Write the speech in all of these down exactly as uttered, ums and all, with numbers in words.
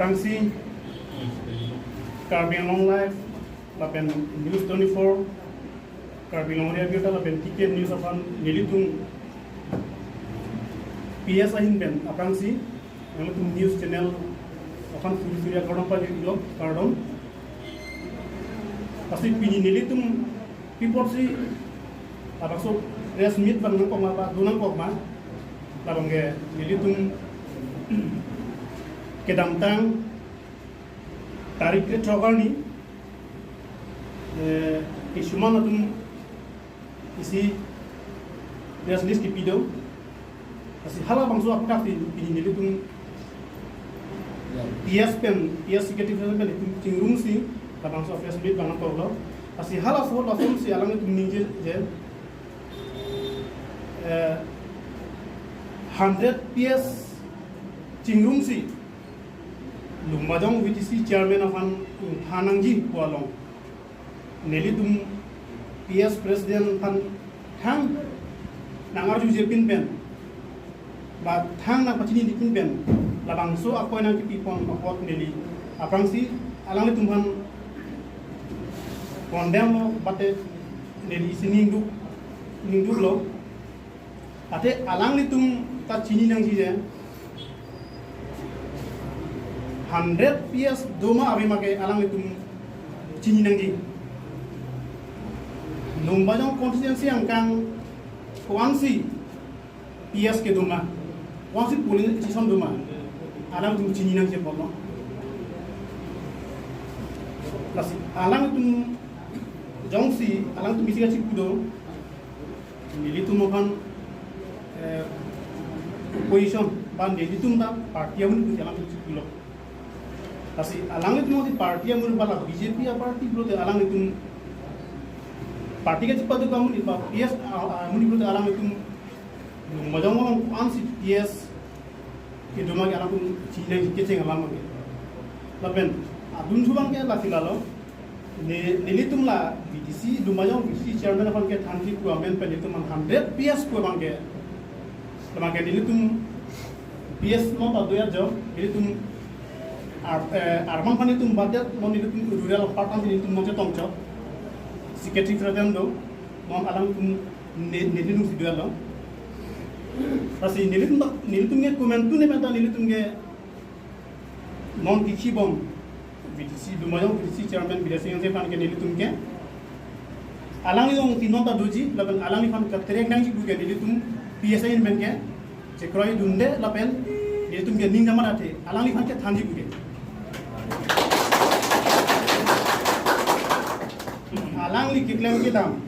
Aphrangsi Karbi Anglong Live lapen News twenty-four, Karbi Anglong Area Abirta lapen T K News aphan nelitum P S ahin pen aphrangsi nelitum news channel aphan suri suri akardom pajirlo, kardom. Lasi pini nelitum pi apotsi labangso press meet abang nangkok ma, ba do nangkok ma, labang ke nelitum kedamtang tarik kre-throk arni, eh, kisuman atum isi press release kipi do. Lasi halabangso aphuthak si pini nelitum P S pen, P S secretary pen itum chingrumsi labangso press meet abang nangkoklo. Lasi halaso lason si alanglitum ningje je, eh, hundred P S chingrumsi Lumbajong V D C chairman aphan ingthan nangji pu along nelitum P S president aphan thang nangarjuje pin pen, ba thang nangpachinine pin pen, labangso akoi nangkipi pon apot neli aphrangsi alanglitum aphan condemn lo, mate neli isi ningduk, ningduklo. Athe alanglitum ta chini nangji je hundred P S doma ave ma ke alanglitum chini nangji. Lumbajong constituency angkang ko-ansi P S kedoma, ko-ansi polling station doma, alanglitum chini nangji apotlo. Lasi alanglitum jongsi alanglitum isi kachipu do, nelitum aphan, eh, opposition ba nelitum ta party amonit pusi alanglitum chipilo. Lasi alanglitum si party amonit ba la B J P aparty pulote alanglitum party kachipaduk amonit ba P S a, a, amonit pulote alanglitum Lumbajong along ko-ansi P S kedoma ke alanglitum chini nangji kecheng alam ke. Lapen adun subang ke lasi lalo. Ne, nelitum la V D C, Lumbajong V D C chairman aphan kethanji pu amen pen nelitum an hundred P S pu abang ke. Labang ke nelitum P S non ta do-et jo, nelitum ar, eh, arman aphan nelitum badet, non nelitum rural part an nelitum non chetong chot. Secretary president do, non alangtum ne, nelitum si do-etlo. Lasi nelitum ta, nelitum ke komantu ne pen ta nelitum ke non kichibom V D C, Lumbajong V D C chairman Bidya Sing Engti aphan ke nelitum ke alangliphan si non ta doji, lapen alangliphan katerek nangji pu ke nelitum P S ahin pen ke chekroidunde, lapen nelitum ke ning kamathathe, alangliphan kethanji pu ke. Alangli keklem kedam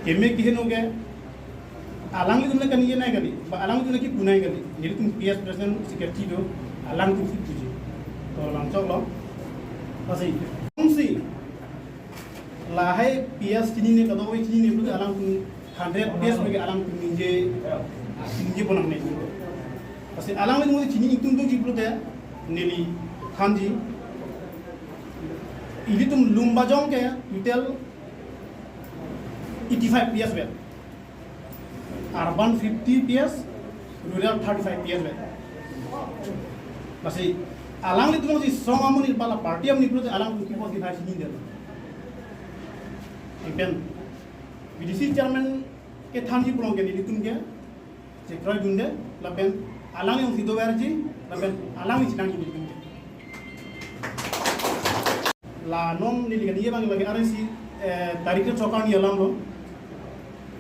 keme keheno ke alanglitum le kaningje nai kali, ba alanglitum le kipu nai kali. Nelitum P S president secretary do, alangtum si puji. To langchoklo. Lasi, kungsi lahai P S chinine, kadokave chinine pulote alangtum hundred P S bagi alangtum ningje, ningje ponang ne. Lasi alanglitum chini itum doji pulote neli thanji. Ilitum Lumbajong ke total eighty-five P S vet. Urban fifty P S, rural thirty-five P S vet. Lasi alanglitum si song amonit ba la party amonit pulote alangtum pi apot si hai chinine. Ipen V D C chairman kethanji pu along ke nelitum ke chekroidunde, lapen alangli ong si doverji, lapen alangli chinangji nelitum ke. La non neli kaningje abang lake arsi, eh, tarik kre-throk arni alamlo.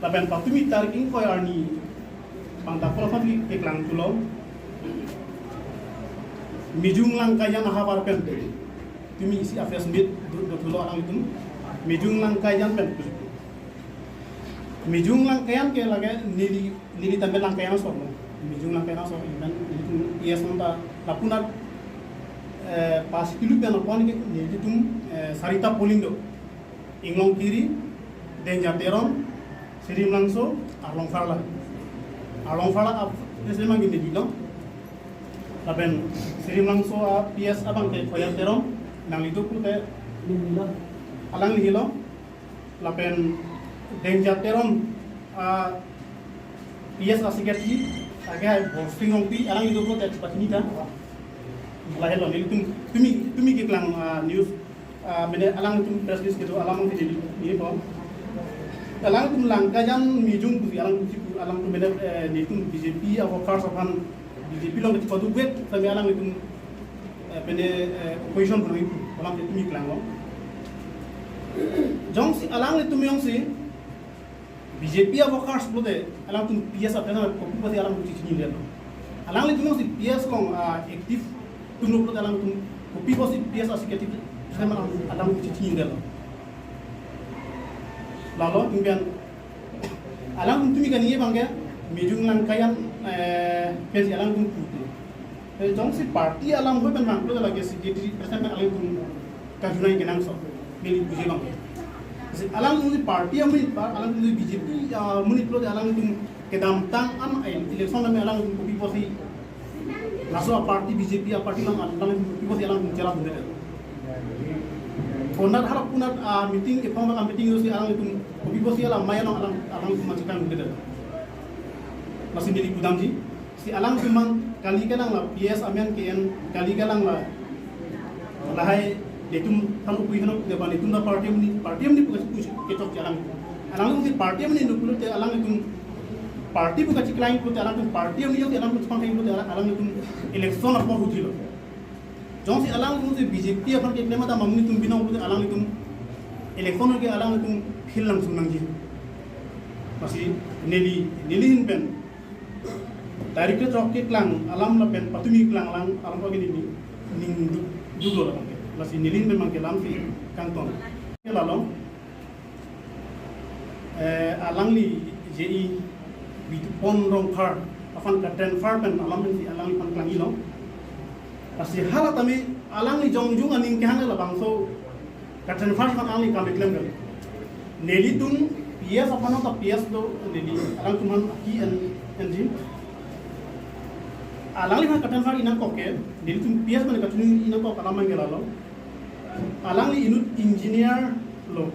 Lapen patumi tarik ingkoi arni abang ta kol aphan keklangthulo. Mijung Langkaijan ahavar pen tumi isi a-press meet do, dothulo alanglitum. Mijung Langkaijan pen. Mijung Langkaijan ke lake neli, neli tame Langkaijan asor lo. Mijung Langkaijan asor, iman nelitum P S non ta lapu nat, eh, pas kilu pen apon ke nelitum, eh, sarita polling do. Inglong Kiri, Dengja Teron, Sirim Langso, Arlong Pharla. Arlong Pharla a-P S memang gini dilo. Lapen Sirim Langso a-P S abang ke Khoya Teron, nangli do pulote alangli helo. Lapen Dengja Teron a-P S a-secretary, ake hai Borsing Rongpi, alangli do pulote pachini ta. Lahelo, nelitum tumi tumi keklang, ah, news, ah, mene alangtum press release kedo alam ang tini ni po. Alangtum Langkaijan Mijung pusi alangtum chipu, alangtum mene, eh, nelitum B J P a-workers aphan B J P along kepaduk vek, sami alanglitum, eh, mene, eh, opposition kono ipu, alam tumi klanglo. Jongsi alanglitum jongsi B J P a-workers pulote alangtum P S a-president kopi pusi alangtum chechinidetlo. Alanglitum jongsi P S along, ah, active atumlo pulote alangtum kopi pusi P S a-secretary alam, alangtum chechinidetlo. Lalo tumpian alangtum tumi kaningje abangke Mijung Langkaijan, eh, pensi alangtum pute. Eh, jongsi party alam hoi pen bang pulote lake secretary president alangtum kajunai kenangsot, neli buje abangke. Si alangtum si party amonit pa, alangtum si B J P amonit pulote alangtum kedamtang an, eh, election an alangtum kopi pusi laso a-party B J P a-party along alangtum kopi pusi alangtum chelangdunde. Konat harap konat, ah, meeting, kephong bak meeting jongsi alangtum kopi pusi alam maya along alang, alangtum machikangdunde. Lasi neli pudamji, si alangtum mang kali kelang la P S amen ke-en, kali kelang la lahai nelitum tang upui henok de ba nelitum ta party amonit, party amonit pu kachipu kechokche alang. Alangtum si party amonit pulote alanglitum party pu kachiklang pulote alangtum party amonit jongsi alangtum chepangthek pulote alang, alanglitum election apor huthilo. Jongsi alangtum si B J P aphan keklem atum amonit atum binong pulote alanglitum election ke alanglitum fail lang sung nangji. Lasi neli, neli ahin pen Director Chok keklang alam lapen patumi keklang alam, alam pagi neli ning du, dudol alam ke. Lasi neli ahin pen abangke lamsi kangton. Ke lalo, eh, alangli J E Bitupon Rongphar aphan ka-transfer pen alam pensi alangliphan klangjilo. Lasi hala tame alangli jongjung aning kehang labangso ka-transfer aphan alangli kam keklem kali. Nelitum P S aphan ta P S do neli alangtum aphan ki en enjin. Alangliphan ka-transfer inangkok ke, nelitum P S mane kachini inangkok alam abangke lalo. Alangli inut engineer lo.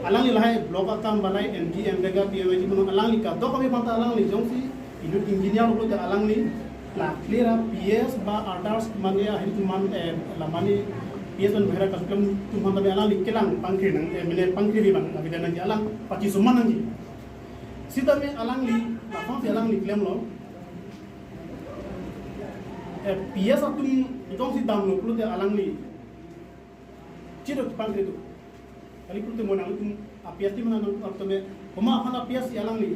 Alangli lahai block akam balai M D, MDA, P M I G puno alangli kadokave aphan ta alangli jongsi inut engineer lo pulote alangli la clear a P S ba others mane ahil atum aphan, eh, la mane P S pen bahira kacheklem atum aphan tame alangli kelang pangkri nang, eh, mane pangkri abang abida nangji alang pachisuman nangji. Sitame alangli, lapuson si alangli klemlo. Eh, P S atum jongsi damlo pulote alangli chirok pangkri do. Kali pulote mo nangtum a P S team nangtum tame, komat aphan a P S si alangli,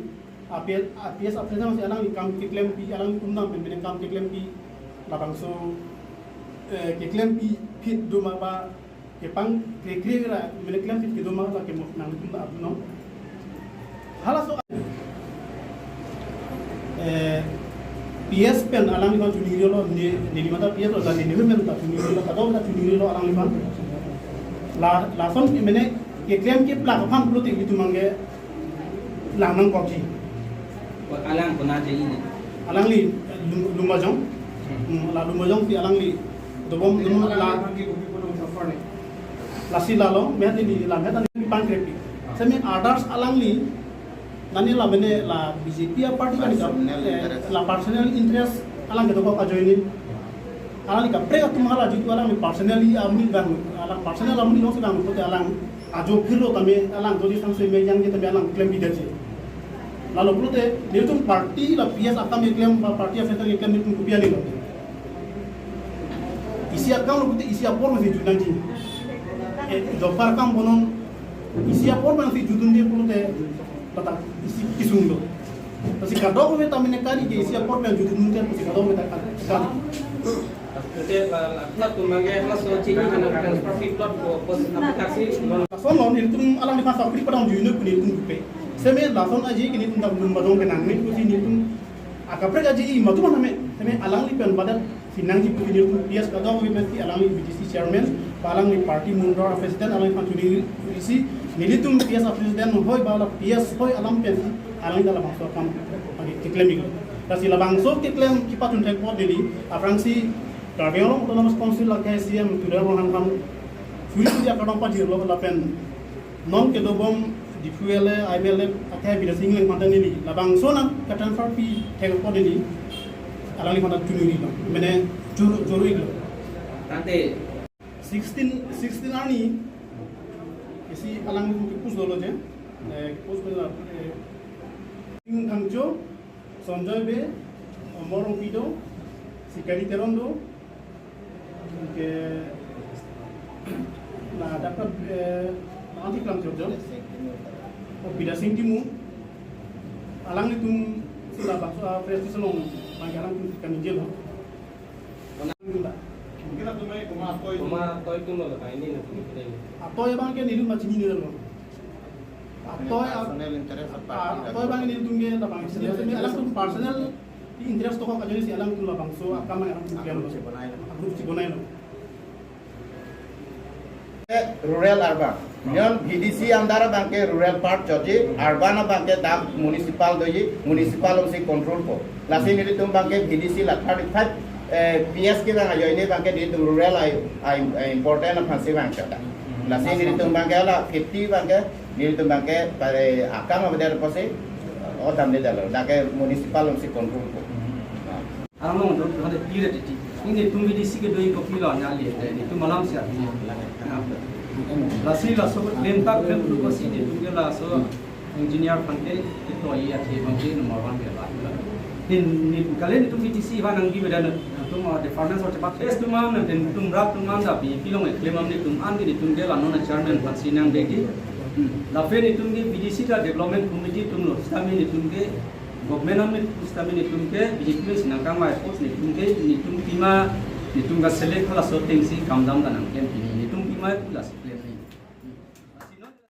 a P S, a P S a-president si alangli kam keklempi, alangli undam pen mene kam keklempi, labangso, eh, keklempi phit do ma ba kepangkri kri ra mene klempi kedo ma lake mo nangtum ta aduno. Halaso, eh, P S pen alangliphan chunirilo, ne, nelima ta P S lo, dan neli pen ta chunirilo, kadokave ta chunirilo alangliphan. La, lason mene keklem keplak aphan pulote ilitum abangke lang nangkokji. Alang konat J E ni? Alangli Lum-, Lumbajong. Hmm, la Lumbajong si alangli dobom, dobom la. Lasi lalo, mehat neli la mehat neli pangkrepi. Semi others alangli, nani la mene la B J P a-party kan ka, personal, eh, interest, la personal interest alang kedo ko ajoine. Alangli kaprek atum hala jitu alangli personally amonit bang, alang personal amonit jongsi bang pulote alang ajo phirlo tame alang jodi samse me yang tame alang klempi detji. Lalo pulote nelitum party la P S akam keklem ba party a-president keklem nelitum kopi ani lo. Isi akam lo pulote isi apor masi jutnangji. Eh, jopar akam bonon isi apor masi jutdunde pulote ladak isi kesung lo. Lasi kadokave ta mene kali ke isi apor pen jutdunde pusi kadokave ta kali. Ante la, la, la tum abangke halaso chini kana transfer fee plot ko pos aplikasi non. Lason lo nelitum alangliphan sakri padang juino pu nelitum pe. Seme lason aji ke nelitum dak Lumbajong ke nangne pusi nelitum akaprek aji i matu mana me. Seme alangli pen badan si nangji pusi nelitum P S kadokave pensi alangli B T C chairman, ba alangli party mundor a-president alangliphan chunirisi nelitum P S a-president hoi ba la P S hoi alam pensi alangli ta labangso akam abangke keklem iklo. Lasi labangso keklem kepachun thek apot neli aphrangsi Karbi Anglong Autonomous Council lake C E M Tuliram Ronghang aphan suri suri akardom pajirlo lapen non kedobom Diphu L A, I M L A akhei Bidya Sing Engleng aphan ta neli labangso nang ka-transfer pi thek apot neli Alangli mana chunuri lo, mane churu churu lo. Tangte sixteen, sixteen arni isi alangli ke post dolo je, eh, post bela, eh, Sing Thangcho, Sanjoy Bey, Omor Rongpi do, Sikari Teron do, ke na dapat, eh, nanti kelang jojo. Oh, Bidya Sing Timung. Alanglitum si labangso, ah, press station along bang alangtum kami jelo. Mungkin atum mai kuma atoi. Kuma atoi atum lo, kaini na atum kita ini. Atoi abang ke nelitum machinine lo. Atoi, personal interest of ah, party atoi abang nelitum ke labang. Sini alangtum personal interest to kok aja si alangtum labangso akam alangtum ke lo. Group si bonai lo. Rural urban. Non V D C under abang ke rural part chotji, urban abang ke dam municipal doji, municipal alongsi control po. Lasi nelitum abang ke V D C la thirty-five, eh, P S ke abang ajoine abang ke nelitum rural ai, ai, ai important aphansi abang chota. Lasi nelitum abang ke la fifty abang ke, nelitum abang ke pare akam abang der posi, o damde dalo, dak ke municipal alongsi control po. Nah. Arong do hade pire titi. Ini netum V D C kedo kopilo nya li, netum malam siap ini. Lasi laso lentak lem tu kosi netum ke laso engineer aphan ke ketoi athe abang ke number one ke la. Din ni kali netum V D C aphan nangji beda netum department or cepat. Yes, tum an, netum rat tum an da bi pilong e claim am netum an di netum ke la non chairman aphansi nangdegi. Lapen netum ke V D C ta development committee atum lo, sitame netum ke government am netum sitame netum ke B J P si nangkangvai apot netum ke netum pima netum ka select hala so thengsi kam dam ta nangklem pini netum pima laso klem.